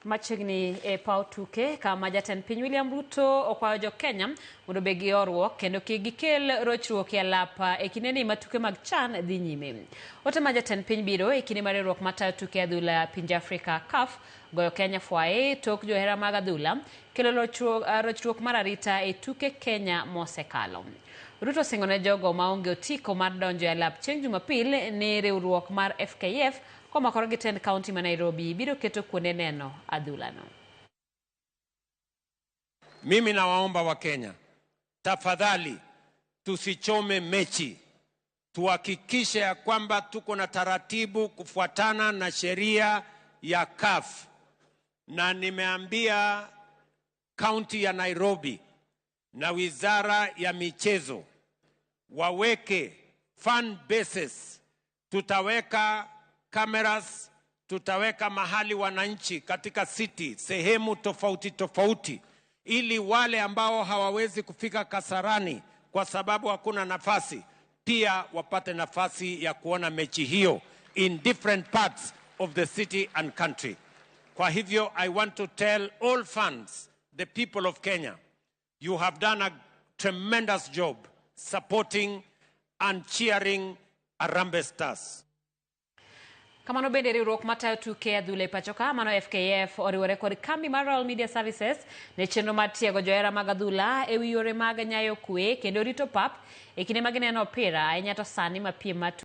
Machiegni e paw tuke kama jatend piny William Ruto okwayo jo Kenya mondo obed gi horuok kendo kik gikel rochruok e alap e kindeni ma tuke mag CHAN dhi nyime. Ote ma jatend piny biro e kinde ma riwruok matayo tuke adhula pinje Afrika CAF goyo Kenya fwaye tok johera mag adhula kelo rochruok mar arita e tuke Kenya mosekalo. Ruto osingo ne jogo maonge otiko mar donjo e alap chieng' Jumapil ni riwruok mar FKF komakore gi tend kaunti ma Nairobi biro keto kuonde neno adhulano. Mimi nawaomba Wakenya, tafadhali tusichome mechi, tuhakikishe ya kwamba tuko na taratibu kufuatana na sheria ya CAF, na nimeambia kaunti ya Nairobi na wizara ya michezo waweke fan bases, tutaweka cameras, tutaweka mahali wananchi katika city sehemu tofauti tofauti, ili wale ambao hawawezi kufika Kasarani kwa sababu hakuna nafasi pia wapate nafasi ya kuona mechi hiyo in different parts of the city and country. Kwa hivyo I want to tell all fans, the people of Kenya, you have done a tremendous job supporting and cheering Harambee Stars. Kamano bende riwruok matayo tuke adhula e pacho ka mano FKF oriwore kod kambi mar Royal Media Services ne chenro mar tiego johera mag adhula e wi yore mag nyayo kwe kendo rito pap e kinde ma gineno opira ahinya to sani ma piem mar